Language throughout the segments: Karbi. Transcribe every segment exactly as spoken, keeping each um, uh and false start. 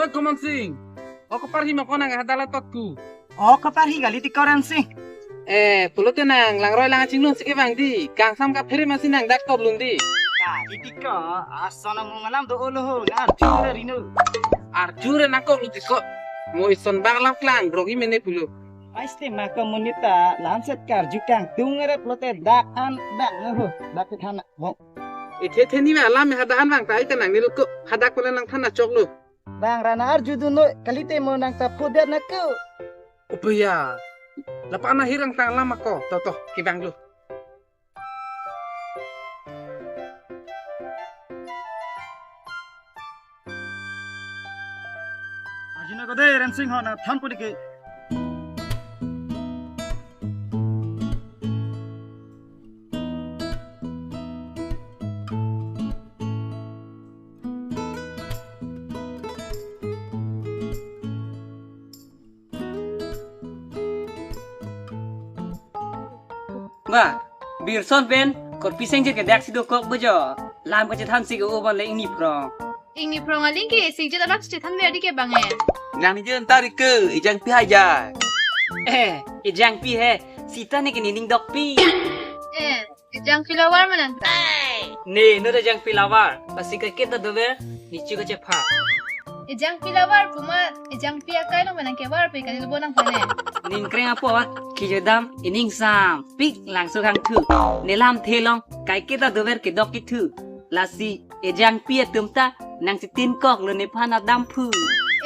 Oi, Komon Sing. O, koparhi ma ko nang hadak la totku? O, koparhi kali ti Koran Sing. Eh, pulote nang langroi lang achinglo si kevang dei. Kangsam kaphere masi nang dak top lun dei. Kali ti ko, ason amung alam do-olo ho, nang arju re rino. Arju re nang kok lo ti ko. Mo ison bak lam klang, brogi mene pulo. Aiste ma ko monit ta, lamset karju kangtung re pulote dak an, dak ho, dak than mo. Ithe theni me alam me hadak an vang ta ai ta nang nil ko hadak pala nang than achok lo. Bang ra nang arju dun noi, kalite mo nang ta phodet na ko. Upiya. Lapu-an ahirang tang alam ako. To to, kevang lo. Ajina ko dei Rensing ho nang than pudi ke. Ba, Birson pen, korpi sengjet ke dak si dokok bojo. Lam kachethan si ke-o bon le ingni phrong. Ingni phrong aling ke sengjet alam si chethan ver dei ke bang eh. Nang ni jen tarik ke, Ejangpi haja. Eh, Ejangpi he, sita ne ke nining dokpi. Eh, Ejangpi lover ma nang ta. Ne, no Ejangpi lover, pasi ke kita dover, nichu kachepha. Ejangpi lover, puma, Ejangpi akai lo ma nang kevar pe kali lo bo nang pane. Ningkreng apo, ah, kijodam, ining sam, pik langso hangthu. Ne lamthe along, kai kita dover kedok kithu. Lasi, Ejangpi atum ta, nang chitin kok lo nephan adampu.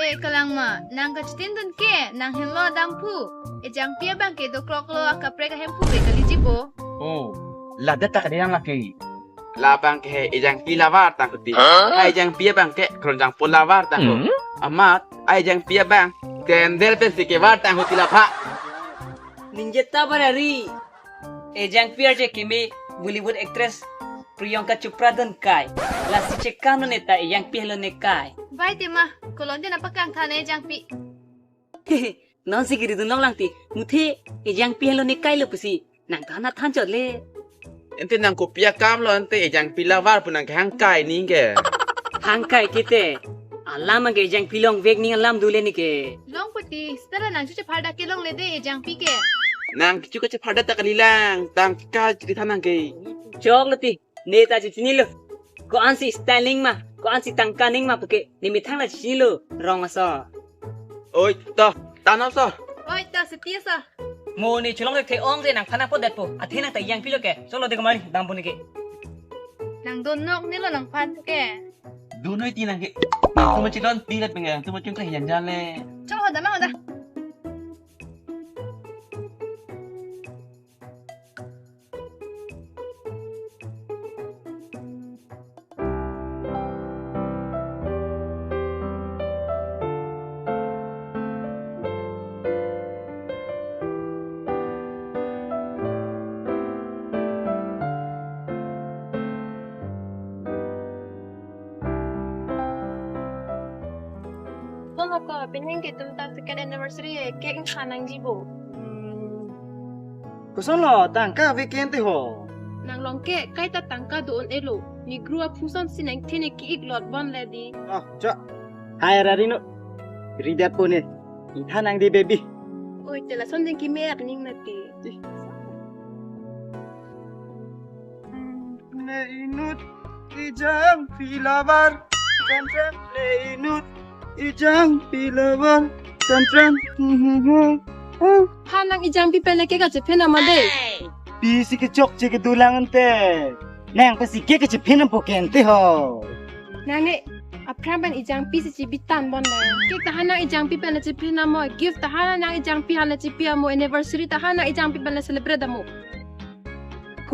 Eh, kalang ma, nang kachitin dun ke, nang henlo adampu. Ejangpi abang ke doklok lo akaprek ahemphu pe kaliji bo. Oh, ladak ta kali nang lake. Labang ke Ejangpi lover tang kuti. Huh? Ai Ejangpi abang ke kronjang po lover tang ko. Hmm? Amat, ai Ejangpi abang, kendel pen si kevar tang kuti lapha. Ningje ta barari. Ejangpi arje keme Bollywood actress Priyanka Chopra dun kai. Lasi chekam lo neta Ejangpi helo ne kai. Bai te ma, kolon te na pakang than Ejangpi. Non si kiri dun long lang ti, muthe Ejangpi helo ne kai lo pusi. Nang than than chot le. Ente nang kopi akam lo ente Ejangpi lover pu nang kehang kai ning ke. Hang kai kete. Alam ke Ejangpi longvek ning alam dule ni ke. Long poti, seta nang chuche phardak kelong le dei Ejangpi ke. Nang kichu kache phardak ta kali lang, tangka chiri than nang ke. Chok lo ti, ne ta chichinilo. Ko-an si style ning ma, ko-an si tangka ning ma puke, ne methang la chichinilo, rong aso. Oi, to, tano so. Oi, to, seti aso. Mo ne cholong le the ong je nang phana po det po. Athe nang ta Ejangpi lo ke. Cholo de kamari, dam po ne ke. Nang dun nok ne lo nang phan ke. Dun noi ti nang ke. Nang tu ma chilon ti let pengen, tu ma chun ka hian jan le. Chok hoda ma hoda. Bang ako, pining ke tum ta second anniversary eh, cake nangji bo. Hmm. Koson lo, tangka ave ke ente ho. Nang long ke, kaita tangka do-un-elo. Negro aphuson si nang thene ki-ik lot bon le dei. Oh, cho. Hai rari no. Ridat po ne. Itha nang dei baby. Oi, te lason ding keme aning mati. Ne inut Ejangpi lover. Tran tran. Ne inut Ejangpi lover. Tran tran. Hmm, hmm, hmm. Oh. Ha nang Ejangpi pen le cake kachephe nama dei. Pisi kechokche kedo lang ente. Nang pisi cake kachephe nam po ke ente ho. Nang ne aphrang pen Ejangpi si chibi than bon le. Cake ta ha nang Ejangpi pen le chephe namo. Gift ta ha nang Ejangpi han le chipi amo. Anniversary ta ha nang Ejangpi pen le celebrate amo.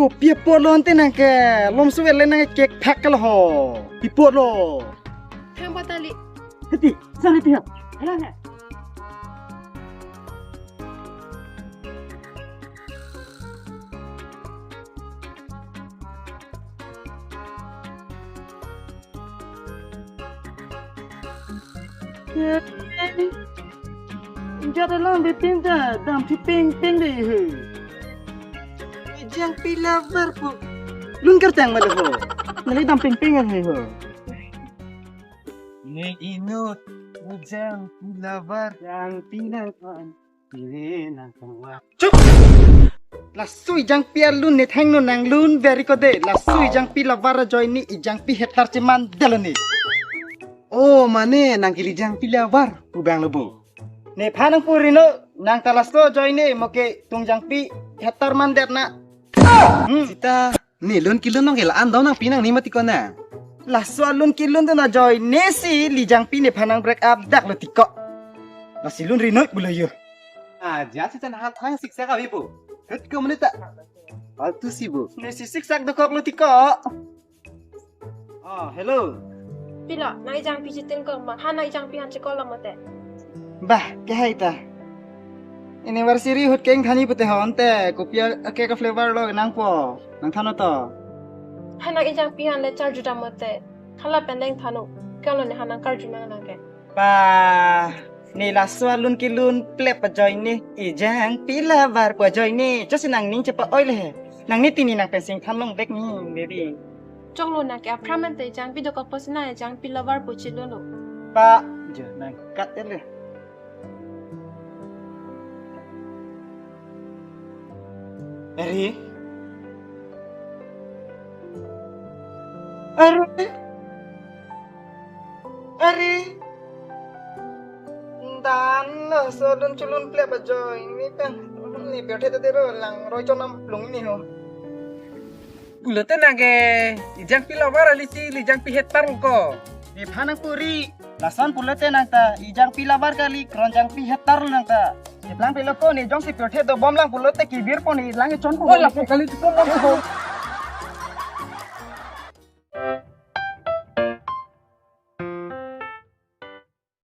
Kopi apotlo ante nangke, lomso ele nangke kek phak kalo ho. Pi apotlo. Thang patali. Heti, sari tiha. Hela he. Jat alam betin ta dam thipeng peng de he. Ejang pilavar pu. Lun kertang malo ho. Neli dam peng peng he ho. Ne inut, ejang pilavar. Jang pilavar. Ini nang semua. Chup! Laso ejang pi alun ne thang no nang lun very kode. Laso ejang pilavar ajoine ejang pi hetar cheman dalo ne. Oh, mane nangke li ejang pilavar pu abang lo bo. Nephan nangpuri no, nang ta laso ajoine moke tung ejang pi hetar man det na. Hmm. Sita, ne lun kelun nangke la-an do nangpi nangni mati ko na. Laso alun kelun do na ajoine si li ejang pi nephan nang break up dak lo tiko. Lasi lun rinoi pulo yo. Aja sita nahan thang siksak abi bo. Hut ko menit ta. Paltu si bo. Ne si siksak dokok lo tiko. Oh, hello. Pilo, nang ejang pi chitin ko ma, ha nang ejang pi han chekol lo mote. Bah, ke hai ta. Anniversary ahut keng thani pute ho ante, kopi a cake flavor lo nangpo, nang thano to. Ha nang ejang pi han le charju ta mote. Hala pen deng thano, kalo ne ha nang karju nang nangke. Pa, ne laso alun kelun plep ajoine, ejang pilavar pu ajoine, josi nangning chepa-oi le he. Nangni tini nang pensing than long dek ni, baby. Choklo nangke aphrang ante ejang pi dokok pusi nang ejang pilavar pu chilun lo. Pa, jo nang kat ele. Are? Are? Are? Dan lo, so lun chulun plep ajoine kan. Ne pirthe ta dero lang roi chonam plung ni ho. Pulote nangke ejang pilavar kali si, li ejang pi hetar ko. Nephan nangpuri. Lason pulote nang ta ejang pilavar kali, kron ejang pi hetar nang ta. Neplang pelo ko, ne jongsi pirthe dobom lang pulote kibir pon ne lang chon ko. Oh, lapu kali tu ko.